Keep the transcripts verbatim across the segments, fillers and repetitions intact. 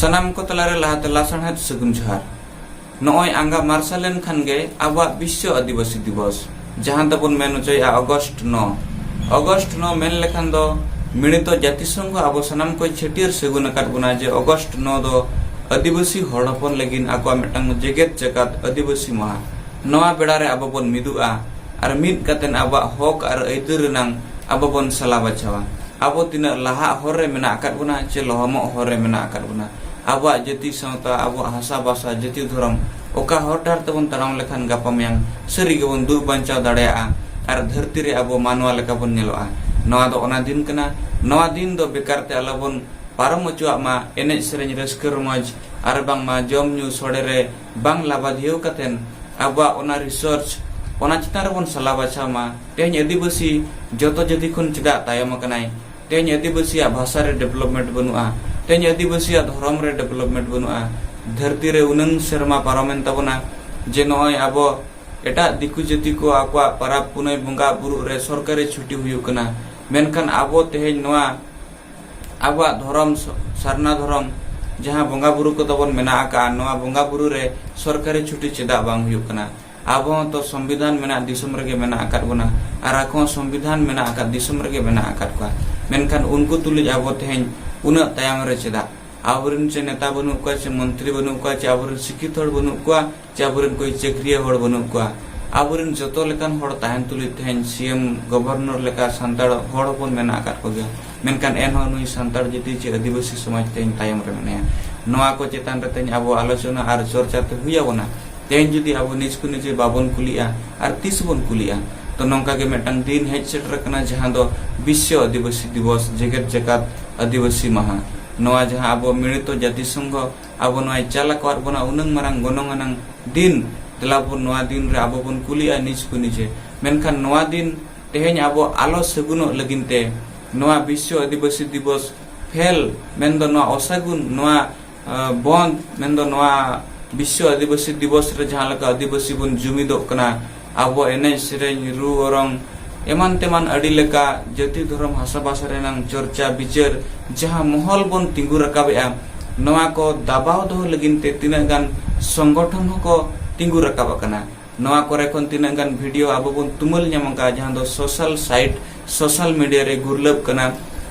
ᱥᱟᱱᱟᱢ ᱠᱚ ᱛᱟᱞᱟᱨᱮ ᱞᱟᱦᱟᱛᱮ ᱞᱟᱥᱟᱲᱦᱮᱫ ᱥᱟᱹᱜᱩᱱ ᱡᱚᱦᱟᱨ᱾ ᱱᱚᱜᱼᱚᱭ ᱟᱸᱜᱟ ᱢᱟᱨᱥᱟᱞ ᱞᱮᱱᱠᱷᱟᱱ ᱜᱮ ᱟᱵᱚᱣᱟᱜ ᱵᱤᱥᱥᱚ ᱟᱹᱫᱤᱵᱟᱹᱥᱤ ᱫᱤᱵᱚᱥ, ᱡᱟᱦᱟᱸ ᱫᱚᱵᱚᱱ ᱢᱮᱱ ᱦᱚᱪᱚᱭᱮᱫᱼᱟ ᱚᱜᱚᱥᱴ ᱱᱚ᱾ ᱚᱜᱚᱥᱴ ᱱᱚ ᱢᱮᱱ ᱞᱮᱠᱷᱟᱱ ᱫᱚ ᱢᱤᱲᱤᱛᱚ ᱡᱟᱹᱛᱤᱥᱚᱝᱜᱷᱚ ᱟᱵᱚ ᱥᱟᱱᱟᱢ ᱠᱚᱭ ᱪᱷᱟᱹᱴᱭᱟᱹᱨ ᱥᱟᱹᱜᱩᱱ ᱟᱠᱟᱫ ᱵᱚᱱᱟ ᱡᱮ ᱚᱜᱚᱥᱴ ᱱᱚ ᱫᱚ ᱟᱹᱫᱤᱵᱟᱹᱥᱤ ᱦᱚᱲ ᱦᱚᱯᱚᱱ ᱞᱟᱹᱜᱤᱫ ᱟᱠᱚᱣᱟᱜ ᱢᱤᱫᱴᱟᱝ ᱡᱮᱜᱮᱛ ᱡᱟᱠᱟᱛ ᱟᱹᱫᱤᱵᱟᱹᱥᱤ ᱢᱟᱦᱟ᱾ ᱱᱚᱣᱟ ᱵᱮᱲᱟ ᱨᱮ ᱟᱵᱚ ᱵᱚᱱ ᱢᱤᱫᱚᱜᱼᱟ ᱟᱨ ᱢᱤᱫ ᱠᱟᱛᱮᱱ ᱟᱵᱚᱣᱟᱜ ᱦᱚᱠ ᱟᱨ ᱟᱹᱭᱫᱟᱹᱨ ᱨᱮᱱᱟᱝ ᱟᱵᱚ ᱵᱚᱱ ᱥᱟᱞᱟ ᱵᱟᱪᱷᱟᱣᱟ᱾ ᱟᱵᱚ ᱛᱤᱱᱟᱹᱜ ᱞᱟᱦᱟᱜ ᱦᱚᱨ ᱨᱮ ᱢᱮᱱᱟᱜ ᱟᱠᱟᱫ ᱵᱚᱱᱟ ᱪᱮ ᱞᱚᱦᱚᱢᱚᱜ ᱦᱚᱨ ᱨᱮ ᱢᱮᱱᱟᱜ ᱟᱠᱟᱫ ᱵᱚᱱᱟ, ᱟᱵᱚᱣᱟᱜ ᱡᱟᱹᱛᱤ ᱥᱟᱶᱛᱟ, ᱟᱵᱚᱣᱟᱜ ᱦᱟᱥᱟ ᱵᱷᱟᱥᱟ, ᱡᱟᱹᱛᱤ ᱫᱷᱚᱨᱚᱢ, ᱚᱠᱟ ᱦᱚᱨ ᱰᱟᱦᱟᱨ ᱛᱮᱵᱚᱱ ᱛᱟᱲᱟᱢ ᱞᱮᱠᱷᱟᱱ ᱜᱟᱯᱟ ᱢᱮᱭᱟᱝ ᱥᱟᱹᱨᱤ ᱜᱮᱵᱚᱱ ᱫᱩᱜ ᱵᱟᱧᱪᱟᱣ ᱫᱟᱲᱮᱭᱟᱜᱼᱟ ᱟᱨ ᱫᱷᱟᱹᱨᱛᱤ ᱨᱮ ᱟᱵᱚ ᱢᱟᱱᱣᱟ ᱞᱮᱠᱟ ᱵᱚᱱ ᱧᱮᱞᱚᱜᱼᱟ᱾ ᱱᱚᱣᱟ ᱫᱚ ᱚᱱᱟ ᱫᱤᱱ ᱠᱟᱱᱟ᱾ ᱱᱚᱣᱟ ᱫᱤᱱ ᱫᱚ ᱵᱮᱠᱟᱨ ᱛᱮ ᱟᱞᱚ ᱵᱚᱱ ᱯᱟᱨᱚᱢ ᱦᱚᱪᱚᱣᱟᱜ ᱢᱟ᱾ ᱮᱱᱮᱡ ᱥᱮᱨᱮᱧ ᱨᱟᱹᱥᱠᱟᱹ ᱨᱚᱢᱚᱡᱽ ᱟᱨ ᱵᱟᱝᱢᱟ ᱡᱚᱢ ᱧᱩ ᱥᱚᱲᱮ ᱨᱮ ᱵᱟᱝ ᱞᱟᱵᱟᱫᱷᱤᱭᱟᱹᱣ ᱠᱟᱛᱮᱱ ᱟᱵᱚᱣᱟᱜ ᱚᱱᱟ ᱨᱤᱥᱟᱨᱪ ᱚᱱᱟ ᱪᱮᱛᱟᱱ ᱨᱮᱵᱚᱱ ᱥᱟᱞᱟ ᱵᱟᱪᱷᱟᱣ ᱢᱟ᱾ ᱛᱮᱦᱮᱧ ᱟᱹᱫᱤᱵᱟᱹᱥᱤ ᱡᱚᱛᱚ ᱡᱟᱹᱛᱤ ᱠᱷᱚᱱ ᱪᱮᱫᱟᱜ ᱛᱟᱭᱚᱢ ᱟᱠᱟᱱᱟᱭ? ᱛᱮᱦᱮᱧ ᱟᱹᱫᱤᱵᱟᱹᱥᱤᱭᱟᱜ ᱵᱷᱟᱥᱟ ᱨᱮ ᱰᱮᱵᱷᱞᱚᱯᱢᱮᱱᱴ ᱵᱟᱹᱱᱩᱜᱼᱟ, ᱛᱮᱦᱮᱧ ᱟᱹᱫᱤᱵᱟᱹᱥᱤᱭᱟᱜ ᱫᱷᱚᱨᱚᱢ ᱨᱮ ᱰᱮᱵᱷᱞᱚᱯᱢᱮᱱᱴ ᱵᱟᱹᱱᱩᱜᱼᱟ᱾ ᱫᱷᱟᱹᱨᱛᱤ ᱨᱮ ᱩᱱᱟᱹᱝ ᱥᱮᱨᱢᱟ ᱯᱟᱨᱚᱢᱮᱱ ᱛᱟᱵᱚᱱᱟ ᱡᱮ ᱱᱚᱜᱼᱚᱭ ᱟᱵᱚ ᱮᱴᱟᱜ ᱫᱤᱠᱩ ᱡᱟᱹᱛᱤ ᱠᱚ ᱟᱠᱚᱣᱟᱜ ᱯᱟᱨᱟᱵᱽ ᱯᱩᱱᱟᱹᱭ ᱵᱚᱸᱜᱟ ᱵᱩᱨᱩᱜ ᱨᱮ ᱥᱚᱨᱠᱟᱨᱤ ᱪᱷᱩᱴᱤ ᱦᱩᱭᱩᱜ ᱠᱟᱱᱟ, ᱢᱮᱱᱠᱷᱟᱱ ᱟᱵᱚ ᱛᱮᱦᱮᱧ ᱱᱚᱣᱟ ᱟᱵᱚᱣᱟᱜ ᱫᱷᱚᱨᱚᱢ ᱥ-, ᱥᱟᱨᱱᱟ ᱫᱷᱚᱨᱚᱢ ᱡᱟᱦᱟᱸ ᱵᱚᱸᱜᱟ ᱵᱩᱨᱩ ᱠᱚ ᱛᱟᱵᱚᱱ ᱢᱮᱱᱟᱜ ᱟᱠᱟᱫᱼᱟ, ᱱᱚᱣᱟ ᱵᱚᱸᱜᱟ ᱵᱩᱨᱩ ᱨᱮ ᱥᱚᱨᱠᱟᱨᱤ ᱪᱷᱩᱴᱤ ᱪᱮᱫᱟᱜ ᱵᱟᱝ ᱦᱩᱭᱩᱜ ᱠᱟᱱᱟ? ᱟᱵᱚ ᱦᱚᱸ ᱛᱚ ᱥᱚᱝᱵᱤᱫᱷᱟᱱ ᱢᱮᱱᱟᱜ ᱫᱤᱥᱚᱢ ᱨᱮᱜᱮ ᱢᱮᱱᱟᱜ ᱟᱠᱟᱫ ᱵᱚᱱᱟ ᱟᱨ ᱟᱠᱚ ᱦᱚᱸ ᱥᱚᱝᱵᱤᱫᱷᱟᱱ ᱢᱮᱱᱟᱜ ᱟᱠᱟᱫ ᱫᱤᱥᱚᱢ ᱨᱮᱜᱮ ᱢᱮᱱᱟᱜ ᱟᱠᱟᱫ ᱠᱚᱣᱟ, ᱢᱮᱱᱠᱷᱟᱱ ᱩᱱᱠᱩ ᱛᱩᱞᱩᱡ ᱟᱵᱚ ᱛᱮᱦᱮᱧ ᱩᱱᱟᱹᱜ ᱛᱟᱭᱚᱢ ᱨᱮ ᱪᱮᱫᱟᱜ? ᱟᱵᱚᱨᱮᱱ ᱪᱮ ᱱᱮᱛᱟ ᱵᱟᱹᱱᱩᱜ ᱠᱚᱣᱟ, ᱪᱮ ᱢᱚᱱᱛᱨᱤ ᱵᱟᱹᱱᱩᱜ ᱠᱚᱣᱟ, ᱪᱮ ᱟᱵᱚᱨᱮᱱ ᱥᱤᱠᱠᱷᱤᱛ ᱦᱚᱲ ᱵᱟᱹᱱᱩᱜ ᱠᱚᱣᱟ, ᱪᱮ ᱟᱵᱚᱨᱮᱱ ᱠᱚᱭ ᱪᱟᱹᱠᱨᱤᱭᱟᱹ ᱦᱚᱲ ᱵᱟᱹᱱᱩᱜ ᱠᱚᱣᱟ? ᱟᱵᱚᱨᱮᱱ ᱡᱚᱛᱚ ᱞᱮᱠᱟᱱ ᱦᱚᱲ ᱛᱟᱦᱮᱱ ᱛᱩᱞᱩᱡ ᱛᱮᱦᱮᱧ ᱥᱤ ᱮᱢ ᱜᱚᱵᱷᱚᱨᱱᱚᱨ ᱞᱮᱠᱟ ᱥᱟᱱᱛᱟᱲ ᱦᱚᱲ ᱦᱚᱯᱚᱱ ᱢᱮᱱᱟᱜ ᱟᱠᱟᱫ ᱠᱚᱜᱮᱭᱟ, ᱢᱮᱱᱠᱷᱟᱱ ᱮᱱᱦᱚᱸ ᱱᱩᱭ ᱥᱟᱱᱛᱟᱲ ᱡᱟᱹᱛᱤ ᱪᱮ ᱟᱹᱫᱤᱵᱟᱹᱥᱤ ᱥᱚᱢᱟᱡᱽ ᱛᱮᱦᱮᱧ ᱛᱟᱭᱚᱢ ᱨᱮ ᱢᱮᱱᱟᱭᱟ᱾ ᱱᱚᱣᱟ ᱠᱚ ᱪᱮᱛᱟᱱ ᱨᱮ ᱛᱮᱦᱮᱧ ᱟᱵᱚ ᱟᱞᱳᱪᱚᱱᱟ ᱟᱨ ᱪᱚᱨᱪᱟ ᱛᱮ ᱦᱩᱭ ᱟᱵᱚᱱᱟ᱾ ᱛᱮᱦᱮᱧ ᱡᱩᱫᱤ ᱟᱵᱚ ᱱᱤᱡ ᱠᱚ ᱱᱤᱡᱮ ᱵᱟᱵᱚᱱ ᱠᱩᱞᱤᱜᱼᱟ ᱟᱨ ᱛᱤᱥ ᱵᱚᱱ ᱠᱩᱞᱤᱜᱼᱟ? ᱛᱚ ᱱᱚᱝᱠᱟ ᱜᱮ ᱢᱤᱫᱴᱟᱝ ᱫᱤᱱ ᱦᱮᱡ ᱥᱮᱴᱮᱨ ᱟᱠᱟᱱᱟ ᱡᱟᱦᱟᱸ ᱫᱚ ᱵᱤᱥᱥᱚ ᱟᱹᱫᱤᱵᱟᱹᱥᱤ ᱫᱤᱵᱚᱥ, ᱡᱮᱜᱮᱛ ᱡᱟᱠᱟᱛ ᱟᱹᱫᱤᱵᱟᱹᱥᱤ ᱢᱟᱦᱟ᱾ ᱱᱚᱣᱟ ᱡᱟᱦᱟᱸ ᱟᱵᱚ ᱢᱤᱲᱤᱛᱚ ᱡᱟᱹᱛᱤ ᱥᱚᱝᱜᱷᱚ ᱟᱵᱚ ᱱᱚᱣᱟᱭ ᱪᱟᱞ ᱟᱠᱟᱣᱟᱫ ᱵᱚᱱᱟ ᱩᱱᱟᱹᱝ ᱢᱟᱨᱟᱝ ᱜᱚᱱᱚᱝ ᱟᱱᱟᱝ ᱫᱤᱱ, ᱫᱮᱞᱟ ᱵᱚᱱ ᱱᱚᱣᱟ ᱫᱤᱱ ᱨᱮ ᱟᱵᱚ ᱵᱚᱱ ᱠᱩᱞᱤᱜᱼᱟ ᱱᱤᱡ ᱠᱚ ᱱᱤᱡᱮ᱾ ᱢᱮᱱᱠᱷᱟᱱ ᱱᱚᱣᱟ ᱫᱤᱱ ᱛᱮᱦᱮᱧ ᱟᱵᱚ ᱟᱞᱚ ᱥᱟᱹᱜᱩᱱᱚᱜ ᱞᱟᱹᱜᱤᱫ ᱛᱮ ᱱᱚᱣᱟ ᱵᱤᱥᱥᱚ ᱟᱹᱫᱤᱵᱟᱹᱥᱤ ᱫᱤᱵᱚᱥ ᱯᱷᱮᱞ, ᱢᱮᱱᱫᱚ ᱱᱚᱣᱟ ᱚᱥᱟᱹᱜᱩᱱ, ᱱᱚᱣᱟ, ᱟᱸ, ᱵᱚᱱᱫ, ᱢᱮᱱᱫᱚ ᱱᱚᱣᱟ ᱵᱤᱥᱥᱚ ᱟᱹᱫᱤᱵᱟᱹᱥᱤ ᱫᱤᱵᱚᱥ ᱨᱮ ᱡᱟᱦᱟᱸ ᱞᱮᱠᱟ ᱟᱹᱫᱤᱵᱟᱹᱥᱤ ᱵᱚᱱ ᱡᱩᱢᱤᱫᱚᱜ ᱠᱟᱱᱟ, ᱟᱵᱚ ᱮᱱᱮᱡ ᱥᱮᱨᱮᱧ, ᱨᱩ ᱚᱨᱚᱝ, ᱮᱢᱟᱱ ᱛᱮᱢᱟᱱ ᱟᱹᱰᱤ ᱞᱮᱠᱟ ᱡᱟᱹᱛᱤ ᱫᱷᱚᱨᱚᱢ ᱦᱟᱥᱟ ᱵᱷᱟᱥᱟ ᱨᱮᱱᱟᱝ ᱪᱚᱨᱪᱟ ᱵᱤᱪᱟᱹᱨ ᱡᱟᱦᱟᱸ ᱢᱚᱦᱚᱞ ᱵᱚᱱ ᱛᱤᱸᱜᱩ ᱨᱟᱠᱟᱵᱮᱜᱼᱟ, ᱱᱚᱣᱟ ᱠᱚ ᱫᱟᱵᱟᱣ ᱫᱚᱦᱚ ᱞᱟᱹᱜᱤᱫ ᱛᱮ ᱛᱤᱱᱟᱹᱜ ᱜᱟᱱ ᱥᱚᱝᱜᱚᱴᱷᱚᱱ ᱦᱚᱸᱠᱚ ᱛᱤᱸᱜᱩ ᱨᱟᱠᱟᱵ ᱟᱠᱟᱱᱟ᱾ ᱱᱚᱣᱟ ᱠᱚᱨᱮ ᱠᱷᱚᱱ ᱛᱤᱱᱟᱹᱜ ᱜᱟᱱ ᱵᱷᱤᱰᱤᱭᱳ ᱟᱵᱚ ᱵᱚᱱ ᱛᱩᱢᱟᱹᱞ ᱧᱟᱢ ᱟᱠᱟᱫᱼᱟ, ᱡᱟᱦᱟᱸ ᱫᱚ ᱥᱳᱥᱟᱞ ᱥᱟᱭᱤᱴ, ᱥᱳᱥᱟᱞ ᱢᱤᱰᱤᱭᱟ ᱨᱮ ᱜᱩᱨᱞᱟᱹᱵ ᱠᱟᱱᱟ᱾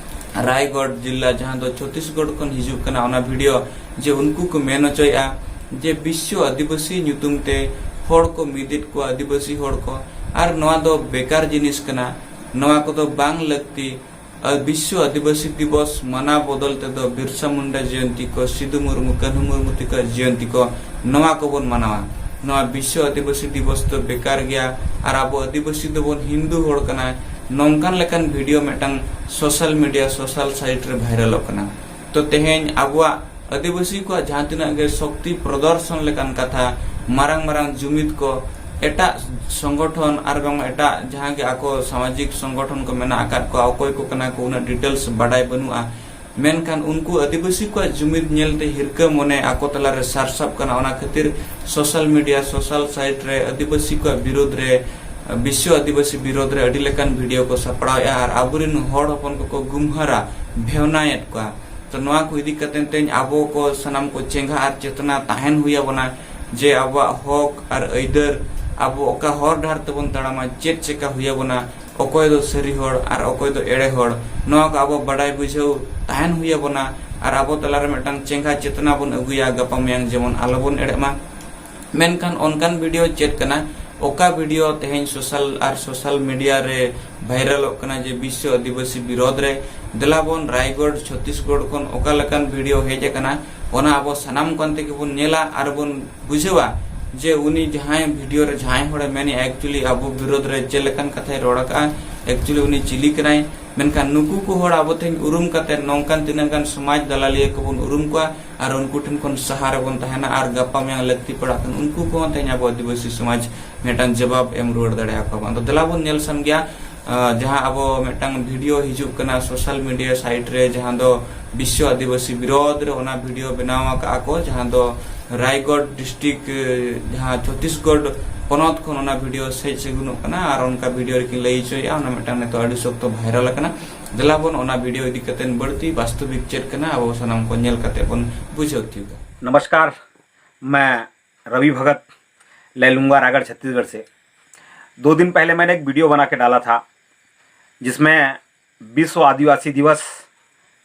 ᱨᱟᱭᱜᱚᱲ ᱡᱤᱞᱟ, ᱡᱟᱦᱟᱸ ᱫᱚ ᱪᱷᱚᱛᱤᱥᱜᱚᱲ ᱠᱷᱚᱱ ᱦᱤᱡᱩᱜ ᱠᱟᱱᱟ, ᱚᱱᱟ ᱵᱷᱤᱰᱤᱭᱳ ᱡᱮ ᱩᱱᱠᱩ ᱠᱚ ᱢᱮᱱ ᱦᱚᱪᱚᱭᱮᱫᱼᱟ ᱡᱮ ᱵᱤᱥᱥᱚ ᱟᱹᱫᱤᱵᱟᱹᱥᱤ ᱧᱩᱛᱩᱢ ᱛᱮ ᱦᱚᱲ ᱠᱚ ᱢᱤᱫᱮᱫ ᱠᱚᱣᱟ, ᱟᱹᱫᱤᱵᱟᱹᱥᱤ ᱦᱚᱲ ᱠᱚ, ᱟᱨ ᱱᱚᱣᱟ ᱫᱚ ᱵᱮᱠᱟᱨ ᱡᱤᱱᱤᱥ ᱠᱟᱱᱟ, ᱱᱚᱣᱟ ᱠᱚᱫᱚ ᱵᱟᱝ ᱞᱟᱹᱠᱛᱤ᱾ ᱟᱨ ᱵᱤᱥᱥᱚ ᱟᱹᱫᱤᱵᱟᱹᱥᱤ ᱫᱤᱵᱚᱥ ᱢᱟᱱᱟᱣ ᱵᱚᱫᱚᱞ ᱛᱮᱫᱚ ᱵᱤᱨᱥᱟ ᱢᱩᱱᱰᱟ ᱡᱚᱭᱚᱱᱛᱤ ᱠᱚ, ᱥᱤᱫᱩ ᱢᱩᱨᱢᱩ, ᱠᱟᱹᱱᱦᱩ ᱢᱩᱨᱢᱩ ᱛᱟᱠᱚᱣᱟᱜ ᱡᱚᱭᱚᱱᱛᱤ ᱠᱚ, ᱱᱚᱣᱟ ᱠᱚᱵᱚᱱ ᱢᱟᱱᱟᱣᱟ᱾ ᱱᱚᱣᱟ ᱵᱤᱥᱥᱚ ᱟᱹᱫᱤᱵᱟᱹᱥᱤ ᱫᱤᱵᱚᱥ ᱫᱚ ᱵᱮᱠᱟᱨ ᱜᱮᱭᱟ ᱟᱨ ᱟᱵᱚ ᱟᱹᱫᱤᱵᱟᱹᱥᱤ ᱫᱚᱵᱚᱱ ᱦᱤᱱᱫᱩ ᱦᱚᱲ ᱠᱟᱱᱟ, ᱱᱚᱝᱠᱟᱱ ᱞᱮᱠᱟᱱ ᱵᱷᱤᱰᱤᱭᱳ ᱢᱤᱫᱴᱟᱝ ᱥᱳᱥᱟᱞ ᱢᱤᱰᱤᱭᱟ, ᱥᱳᱥᱟᱞ ᱥᱟᱭᱤᱴ ᱨᱮ ᱵᱷᱟᱭᱨᱟᱞᱚᱜ ᱠᱟᱱᱟ᱾ ᱛᱚ ᱛᱮᱦᱮᱧ ᱟᱵᱚᱣᱟᱜ ᱟᱹᱫᱤᱵᱟᱹᱥᱤ ᱠᱚᱣᱟᱜ ᱡᱟᱦᱟᱸ ᱛᱤᱱᱟᱹᱜ ᱜᱮ ᱥᱚᱠᱛᱤ ᱯᱨᱚᱫᱚᱨᱥᱚᱱ ᱞᱮᱠᱟᱱ ᱠᱟᱛᱷᱟ, ᱢᱟᱨᱟᱝ ᱢᱟᱨᱟᱝ ᱡᱩᱢᱤᱫ ᱠᱚ, ᱮᱴᱟᱜ ᱥᱚᱝᱜᱚᱴᱷᱚᱱ ᱟᱨ ᱵᱟᱝ ᱮᱴᱟᱜ ᱡᱟᱦᱟᱸ ᱜᱮ ᱟᱠᱚ ᱥᱟᱢᱟᱡᱤᱠ ᱥᱚᱝᱜᱚᱴᱷᱚᱱ ᱠᱚ ᱢᱮᱱᱟᱜ ᱟᱠᱟᱫ ᱠᱚᱣᱟ, ᱚᱠᱚᱭ ᱠᱚ ᱠᱟᱱᱟ ᱠᱚ ᱩᱱᱟᱹᱜ ᱰᱤᱴᱮᱞᱥ ᱵᱟᱰᱟᱭ ᱵᱟᱹᱱᱩᱜᱼᱟ, ᱢᱮᱱᱠᱷᱟᱱ ᱩᱱᱠᱩ ᱟᱹᱫᱤᱵᱟᱹᱥᱤ ᱠᱚᱣᱟᱜ ᱡᱩᱢᱤᱫ ᱧᱮᱞᱛᱮ ᱦᱤᱨᱠᱟᱹ ᱢᱚᱱᱮ ᱟᱠᱚ ᱛᱟᱞᱟᱨᱮ ᱥᱟᱨᱥᱟᱵ ᱠᱟᱱᱟ᱾ ᱚᱱᱟ ᱠᱷᱟᱹᱛᱤᱨ ᱥᱳᱥᱟᱞ ᱢᱤᱰᱤᱭᱟ, ᱥᱳᱥᱟᱞ ᱥᱟᱭᱤᱴ ᱨᱮ ᱟᱹᱫᱤᱵᱟᱹᱥᱤ ᱠᱚᱣᱟᱜ ᱵᱤᱨᱳᱫᱷ ᱨᱮ, ᱵᱤᱥᱥᱚ ᱟᱹᱫᱤᱵᱟᱹᱥᱤ ᱵᱤᱨᱳᱫᱷ ᱨᱮ ᱟᱹᱰᱤ ᱞᱮᱠᱟᱱ ᱵᱷᱤᱰᱤᱭᱳ ᱠᱚ ᱥᱟᱯᱲᱟᱣᱮᱫᱼᱟ ᱟᱨ ᱟᱵᱚᱨᱮᱱ ᱦᱚᱲ ᱦᱚᱯᱚᱱ ᱠᱚᱠᱚ ᱜᱩᱢᱦᱟᱨᱟ ᱵᱷᱮᱣᱱᱟᱭᱮᱫ ᱠᱚᱣᱟ᱾ ᱛᱚ ᱱᱚᱣᱟ ᱠᱚ ᱤᱫᱤ ᱠᱟᱛᱮ ᱛᱮᱦᱮᱧ ᱟᱵᱚ ᱠᱚ ᱥᱟᱱᱟᱢ ᱠᱚ ᱪᱮᱸᱜᱷᱟ ᱟᱨ ᱪᱮᱛᱱᱟ ᱛᱟᱦᱮᱱ ᱦᱩᱭ ᱟᱵᱚᱱᱟ ᱡᱮ ᱟᱵᱚᱣᱟᱜ ᱦᱚᱠ ᱟᱨ ᱟᱹᱭᱫᱟᱹᱨ, ᱟᱵᱚ ᱚᱠᱟ ᱦᱚᱨ ᱰᱟᱦᱟᱨ ᱛᱮᱵᱚᱱ ᱛᱟᱲᱟᱢᱟ, ᱪᱮᱫ ᱪᱮᱠᱟ ᱦᱩᱭ ᱟᱵᱚᱱᱟ, ᱚᱠᱚᱭ ᱫᱚ ᱥᱟᱹᱨᱤ ᱦᱚᱲ ᱟᱨ ᱚᱠᱚᱭ ᱫᱚ ᱮᱲᱮ ᱦᱚᱲ, ᱱᱚᱣᱟ ᱠᱚ ᱟᱵᱚ ᱵᱟᱰᱟᱭ ᱵᱩᱡᱷᱟᱹᱣ ᱛᱟᱦᱮᱱ ᱦᱩᱭ ᱟᱵᱚᱱᱟ᱾ ᱟᱨ ᱟᱵᱚ ᱛᱟᱞᱟᱨᱮ ᱢᱤᱫᱴᱟᱝ ᱪᱮᱸᱜᱷᱟ ᱪᱮᱛᱱᱟ ᱵᱚᱱ ᱟᱹᱜᱩᱭᱟ, ᱜᱟᱯᱟ ᱢᱮᱭᱟᱝ ᱡᱮᱢᱚᱱ ᱟᱞᱚᱵᱚᱱ ᱮᱲᱮᱜ ᱢᱟ᱾ ᱢᱮᱱᱠᱷᱟᱱ ᱚᱱᱠᱟᱱ ᱵᱷᱤᱰᱤᱭᱳ ᱪᱮᱫ ᱠᱟᱱᱟ, ᱚᱠᱟ ᱵᱷᱤᱰᱤᱭᱳ ᱛᱮᱦᱮᱧ ᱥᱳᱥᱟᱞ ᱟᱨ ᱥᱳᱥᱟᱞ ᱢᱤᱰᱤᱭᱟ ᱨᱮ ᱵᱷᱟᱭᱨᱟᱞᱚᱜ ᱠᱟᱱᱟ ᱡᱮ ᱵᱤᱥᱥᱚ ᱟᱹᱫᱤᱵᱟᱹᱥᱤ ᱵᱤᱨᱳᱫᱷ ᱨᱮ? ᱫᱮᱞᱟ ᱵᱚᱱ ᱨᱟᱭᱜᱚᱲ, ᱪᱷᱚᱛᱤᱥᱜᱚᱲ ᱠᱷᱚᱱ ᱚᱠᱟ ᱞᱮᱠᱟᱱ ᱵᱷᱤᱰᱤᱭᱳ ᱦᱮᱡ ᱟᱠᱟᱱᱟ, ᱚᱱᱟ ᱟᱵᱚ ᱥᱟᱱᱟᱢ ᱠᱚ ᱛᱮᱜᱮ ᱵᱚᱱ ᱧᱮᱞᱟ ᱟᱨ ᱵᱚᱱ ᱵᱩᱡᱷᱟᱹᱣᱟ ᱡᱮ ᱩᱱᱤ ᱡᱟᱦᱟᱸᱭ ᱵᱷᱤᱰᱤᱭᱳ ᱨᱮ ᱡᱟᱦᱟᱸᱭ ᱦᱚᱲᱮ ᱢᱮᱱᱮᱜᱼᱟ, actually ᱟᱵᱚ ᱵᱤᱨᱳᱫᱷ ᱨᱮ ᱪᱮᱫ ᱞᱮᱠᱟᱱ ᱠᱟᱛᱷᱟᱭ ᱨᱚᱲ ᱟᱠᱟᱫᱼᱟ, actually ᱩᱱᱤ ᱪᱤᱞᱤ ᱠᱟᱱᱟᱭ᱾ ᱢᱮᱱᱠᱷᱟᱱ ᱱᱩᱠᱩ ᱠᱚ ᱦᱚᱲ ᱟᱵᱚ ᱛᱮᱦᱮᱧ ᱩᱨᱩᱢ ᱠᱟᱛᱮ ᱱᱚᱝᱠᱟᱱ ᱛᱤᱱᱟᱹᱜ ᱜᱟᱱ ᱥᱚᱢᱟᱡᱽ ᱫᱟᱞᱟᱞᱤᱭᱟᱹ ᱠᱚᱵᱚᱱ ᱩᱨᱩᱢ ᱠᱚᱣᱟ ᱟᱨ ᱩᱱᱠᱩ ᱴᱷᱮᱱ ᱠᱷᱚᱱ ᱥᱟᱦᱟ ᱨᱮᱵᱚᱱ ᱛᱟᱦᱮᱱᱟ ᱟᱨ ᱜᱟᱯᱟ ᱢᱮᱭᱟᱝ ᱞᱟᱹᱠᱛᱤ ᱯᱟᱲᱟᱜ ᱠᱷᱟᱱ ᱩᱱᱠᱩ ᱠᱚᱦᱚᱸ ᱛᱮᱦᱮᱧ ᱟᱵᱚ ᱟᱹᱫᱤᱵᱟᱹᱥᱤ ᱥᱚᱢᱟᱡᱽ ᱢᱤᱫᱴᱟᱝ ᱡᱚᱵᱟᱵ ᱮᱢ ᱨᱩᱣᱟᱹᱲ ᱫᱟᱲᱮᱭᱟᱠᱚᱣᱟ ᱵᱚᱱ᱾ ᱟᱫᱚ ᱫᱮᱞᱟ ᱵᱚᱱ ᱧᱮᱞ ᱥᱟᱢᱜᱮᱭᱟ, ᱟᱸ, ᱡᱟᱦᱟᱸ ᱟᱵᱚ ᱢᱤᱫᱴᱟᱝ ᱵᱷᱤᱰᱤᱭᱳ ᱦᱤᱡᱩᱜ ᱠᱟᱱᱟ ᱥᱳᱥᱟᱞ ᱢᱤᱰᱤᱭᱟ ᱥᱟᱭᱤᱴ ᱨᱮ, ᱡᱟᱦᱟᱸ ᱫᱚ ᱵᱤᱥᱥᱚ ᱟᱹᱫᱤᱵᱟᱹᱥᱤ ᱵᱤᱨᱳᱫᱷ ᱨᱮ ᱚᱱᱟ ᱵᱷᱤᱰᱤᱭᱳ ᱵᱮᱱᱟᱣ ᱟᱠᱟᱫᱼᱟ ᱠᱚ, ᱡᱟᱦᱟᱸ ᱫᱚ ᱨᱟᱭᱜᱚᱲ ᱰᱤᱥᱴᱨᱤᱠᱴ, ᱡᱟᱦᱟᱸ ᱪᱷᱚᱛᱤᱥᱜᱚᱲ ᱯᱚᱱᱚᱛ ᱠᱷᱚᱱ ᱚᱱᱟ ᱵᱷᱤᱰᱤᱭᱳ ᱥᱮᱡ ᱥᱮᱜᱩᱱᱚᱜ ᱠᱟᱱᱟ ᱟᱨ ᱚᱱᱠᱟ ᱵᱷᱤᱰᱤᱭᱳ ᱨᱮᱠᱤᱱ ᱞᱟᱹᱭ ᱦᱚᱪᱚᱭᱮᱫᱼᱟ, ᱚᱱᱟ ᱢᱤᱫᱴᱟᱝ ᱱᱤᱛᱚᱜ ᱟᱹᱰᱤ ᱥᱚᱠᱛᱚ ᱵᱷᱟᱭᱨᱟᱞ ᱟᱠᱟᱱᱟ᱾ ᱫᱮᱞᱟ ᱵᱚᱱ ᱚᱱᱟ ᱵᱷᱤᱰᱤᱭᱳ ᱤᱫᱤ ᱠᱟᱛᱮ ᱵᱟᱹᱲᱛᱤ ᱵᱟᱥᱛᱚᱵᱤᱠ ᱪᱮᱫ ᱠᱟᱱᱟ ᱟᱵᱚ ᱥᱟᱱᱟᱢ ᱠᱚ ᱧᱮᱞ ᱠᱟᱛᱮ ᱵᱚᱱ ᱵᱩᱡᱷᱟᱹᱣ ᱛᱤᱭᱳᱜᱟ᱾ नमस्कार, मैं रवि भगत, लैलूंगा, रायगढ़, छत्तीसगढ़ से। दो दिन पहले मैंने एक वीडियो बना के डाला था, जिसमें विश्व आदिवासी दिवस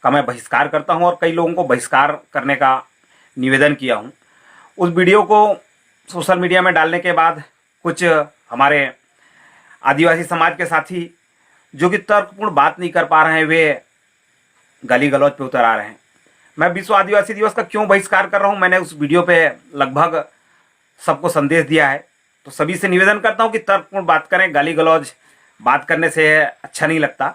का मैं बहिष्कार करता हूं और कई लोगों को बहिष्कार करने का निवेदन किया हूं। उस वीडियो को सोशल मीडिया में डालने के बाद कुछ हमारे आदिवासी समाज के साथी, जो कि तर्कपूर्ण बात नहीं कर पा रहे हैं, वे गाली गलौज पे उतर आ रहे हैं। मैं विश्व आदिवासी दिवस का क्यों बहिष्कार कर रहा हूं, मैंने उस वीडियो पे लगभग सबको संदेश दिया है। तो सभी से निवेदन करता हूं कि तर्कपूर्ण बात करें, गाली गलौज बात करने से अच्छा नहीं लगता।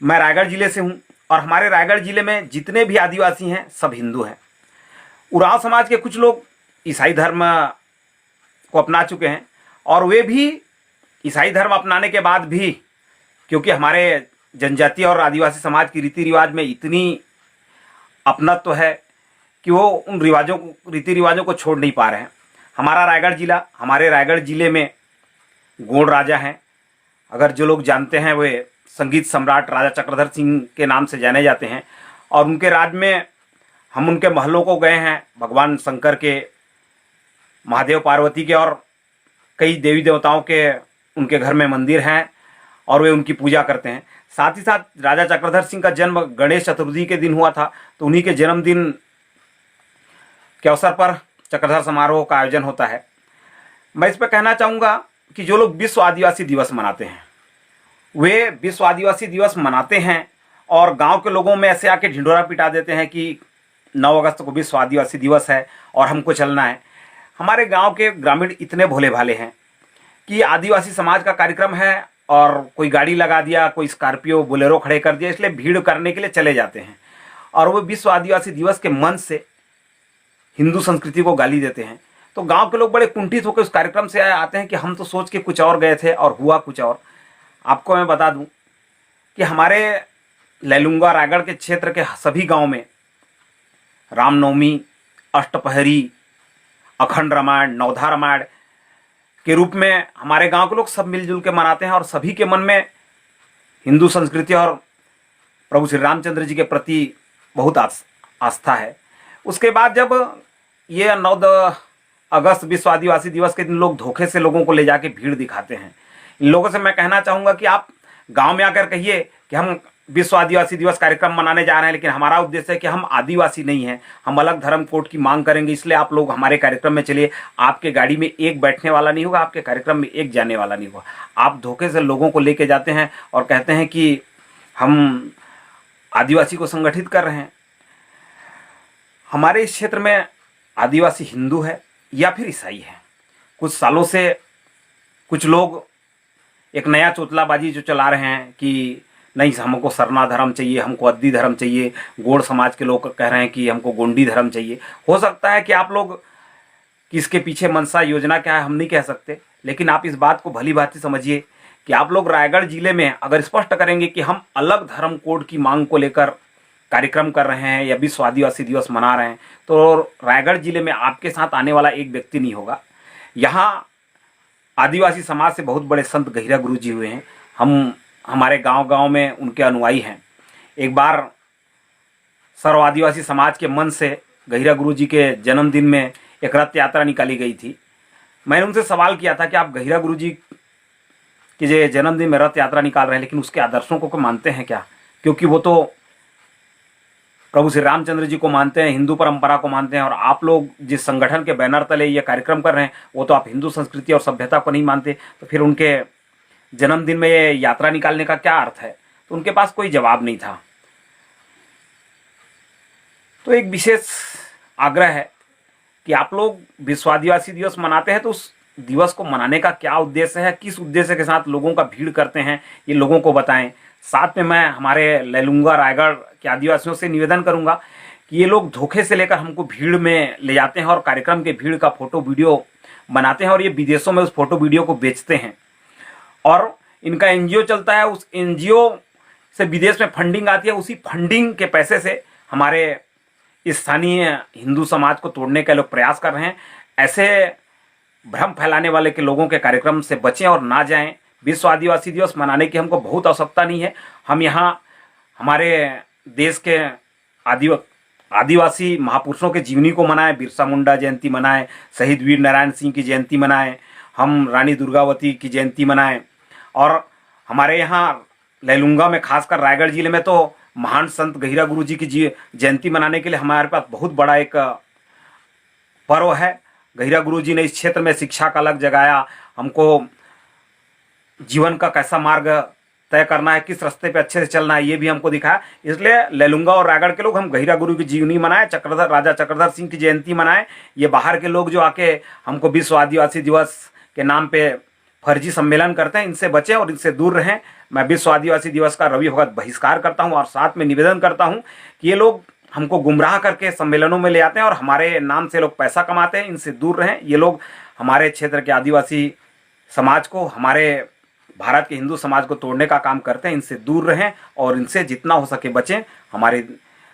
मैं रायगढ़ जिले से हूं और हमारे रायगढ़ जिले में जितने भी आदिवासी हैं, सब हिंदू हैं। उरांव समाज के कुछ लोग ईसाई धर्म को अपना चुके हैं और वे भी ईसाई धर्म अपनाने के बाद भी, क्योंकि हमारे जनजाति और आदिवासी समाज की रीति रिवाज में इतनी अपनत्व है कि वो उन रिवाजों को, रीति रिवाजों को छोड़ नहीं पा रहे हैं। हमारा रायगढ़ जिला, हमारे रायगढ़ जिले में गोंड राजा हैं। अगर जो लोग जानते हैं, वे संगीत सम्राट राजा चक्रधर सिंह के नाम से जाने जाते हैं और उनके राज में हम उनके महलों को गए हैं। भगवान शंकर के, महादेव पार्वती के और कई देवी देवताओं के उनके घर में मंदिर हैं और वे उनकी पूजा करते हैं। साथ ही साथ राजा चक्रधर सिंह का जन्म गणेश चतुर्थी के दिन हुआ था, तो उन्हीं के जन्मदिन के अवसर पर चक्रधर समारोह का आयोजन होता है। मैं इस पर कहना चाहूँगा कि जो लोग विश्व आदिवासी दिवस मनाते हैं, वे विश्व आदिवासी दिवस मनाते हैं और गांव के लोगों में ऐसे आके ढिंढोरा पिटा देते हैं कि नौ अगस्त को विश्व आदिवासी दिवस है और हमको चलना है। हमारे गांव के ग्रामीण इतने भोले भाले हैं कि आदिवासी समाज का कार्यक्रम है और कोई गाड़ी लगा दिया, कोई स्कॉर्पियो बोलेरो खड़े कर दिया, इसलिए भीड़ करने के लिए चले जाते हैं और वो विश्व आदिवासी दिवस के मंच से हिंदू संस्कृति को गाली देते हैं। तो गांव के लोग बड़े कुंठित होकर उस कार्यक्रम से आते हैं कि हम तो सोच के कुछ और गए थे और हुआ कुछ और। आपको मैं बता दूं कि हमारे लैलूंगा रायगढ़ के क्षेत्र के सभी गांव में रामनवमी, अष्टपहरी, अखंड रामायण, नवधा रामायण, के रूप में हमारे गांव के लोग सब मिलजुल के मनाते हैं और सभी के मन में हिंदू संस्कृति और प्रभु श्री रामचंद्र जी के प्रति बहुत आस-, आस्था है। उसके बाद जब ये नौ द-, अगस्त विश्व आदिवासी दिवस के दिन लोग धोखे से लोगों को ले जाके भीड़ दिखाते हैं, इन लोगों से मैं कहना चाहूँगा कि आप गांव में आकर कहिए कि हम विश्व आदिवासी दिवस कार्यक्रम मनाने जा रहे हैं, लेकिन हमारा उद्देश्य है कि हम आदिवासी नहीं हैं, हम अलग धर्म कोड की मांग करेंगे, इसलिए आप लोग हमारे कार्यक्रम में चलिए। आपके गाड़ी में एक बैठने वाला नहीं होगा, आपके कार्यक्रम में एक जाने वाला नहीं होगा। आप धोखे से लोगों को लेके जाते हैं और कहते हैं कि हम आदिवासी को संगठित कर रहे हैं। हमारे इस क्षेत्र में आदिवासी हिंदू है या फिर ईसाई है। कुछ सालों से कुछ लोग एक नया चोचलाबाजी जो चला रहे हैं कि नहीं, हमको सरना धर्म चाहिए, हमको अद्दी धर्म चाहिए। गोंड समाज के लोग कह रहे हैं कि हमको गोंडी धर्म चाहिए। हो सकता है कि आप लोग कि इसके पीछे मंशा योजना क्या है, हम नहीं कह सकते, लेकिन आप इस बात को भली भांति समझिए कि आप लोग रायगढ़ जिले में अगर स्पष्ट करेंगे कि हम अलग धर्म कोड की मांग को लेकर कार्यक्रम कर रहे हैं या विश्व आदिवासी दिवस मना रहे हैं, तो रायगढ़ जिले में आपके साथ आने वाला एक व्यक्ति नहीं होगा। यहाँ आदिवासी समाज से बहुत बड़े संत गहिरा गुरु जी हुए हैं। हम हमारे गांव गांव में उनके अनुयायी हैं। एक बार सर्व आदिवासी समाज के मन से गहिरा गुरु जी के जन्मदिन में एक रथ यात्रा निकाली गई थी। मैंने उनसे सवाल किया था कि आप गहिरा गुरु जी के जे-, जन्मदिन में रथ यात्रा निकाल रहे हैं, लेकिन उसके आदर्शों को, को मानते हैं क्या? क्योंकि वो तो प्रभु श्री रामचंद्र जी को मानते हैं, हिंदू परंपरा को मानते हैं, और आप लोग जिस संगठन के बैनर तले ये कार्यक्रम कर रहे हैं, वो तो आप हिंदू संस्कृति और सभ्यता को नहीं मानते। तो फिर उनके जन्मदिन में ये यात्रा निकालने का क्या अर्थ है? तो उनके पास कोई जवाब नहीं था। तो एक विशेष आग्रह है कि आप लोग विश्व आदिवासी दिवस मनाते हैं, तो उस दिवस को मनाने का क्या उद्देश्य है, किस उद्देश्य के साथ लोगों का भीड़ करते हैं, ये लोगों को बताएं। साथ में मैं हमारे लैलूंगा रायगढ़ के आदिवासियों से निवेदन करूंगा कि ये लोग धोखे से लेकर हमको भीड़ में ले जाते हैं और कार्यक्रम के भीड़ का फोटो वीडियो बनाते हैं और ये विदेशों में उस फोटो वीडियो को बेचते हैं। और इनका एनजीओ चलता है, उस एनजीओ से विदेश में फंडिंग आती है, उसी फंडिंग के पैसे से हमारे स्थानीय हिंदू समाज को तोड़ने का लोग प्रयास कर रहे हैं। ऐसे भ्रम फैलाने वाले के लोगों के कार्यक्रम से बचें और ना जाएं। विश्व आदिवासी दिवस मनाने की हमको बहुत आवश्यकता नहीं है। हम यहाँ हमारे देश के आदिव-, आदिवासी महापुरुषों के जीवनी को मनाएं, बिरसा मुंडा जयंती मनाएं, शहीद वीर नारायण सिंह की जयंती मनाएं, हम रानी दुर्गावती की जयंती मनाएं। और हमारे यहाँ लैलूंगा में, खासकर रायगढ़ जिले में, तो महान संत गहिरा गुरु जी की जी-, जयंती मनाने के लिए हमारे पास बहुत बड़ा एक पर्व है। गहिरा गुरु जी ने इस क्षेत्र में शिक्षा का अलख जगाया, हमको जीवन का कैसा मार्ग तय करना है, किस रास्ते पे अच्छे से चलना है, ये भी हमको दिखाया। इसलिए लैलूंगा और रायगढ़ के लोग, हम गहिरा गुरु की जीवनी मनाएं, चक्रधर, राजा चक्रधर सिंह की जयंती मनाएं। ये बाहर के लोग जो आके हमको विश्व आदिवासी दिवस के नाम पे फर्जी सम्मेलन करते हैं, इनसे बचें और इनसे दूर रहें। मैं विश्व आदिवासी दिवस का रवि भगत बहिष्कार करता हूं और साथ में निवेदन करता हूं कि ये लोग हमको गुमराह करके सम्मेलनों में ले आते हैं और हमारे नाम से लोग पैसा कमाते हैं, इनसे दूर रहें। ये लोग हमारे क्षेत्र के आदिवासी समाज को, हमारे भारत के हिंदू समाज को तोड़ने का काम करते हैं, इनसे दूर रहें और इनसे जितना हो सके बचें। हमारे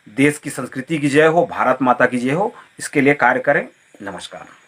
देश की संस्कृति की जय हो, भारत माता की जय हो, इसके लिए कार्य करें। नमस्कार।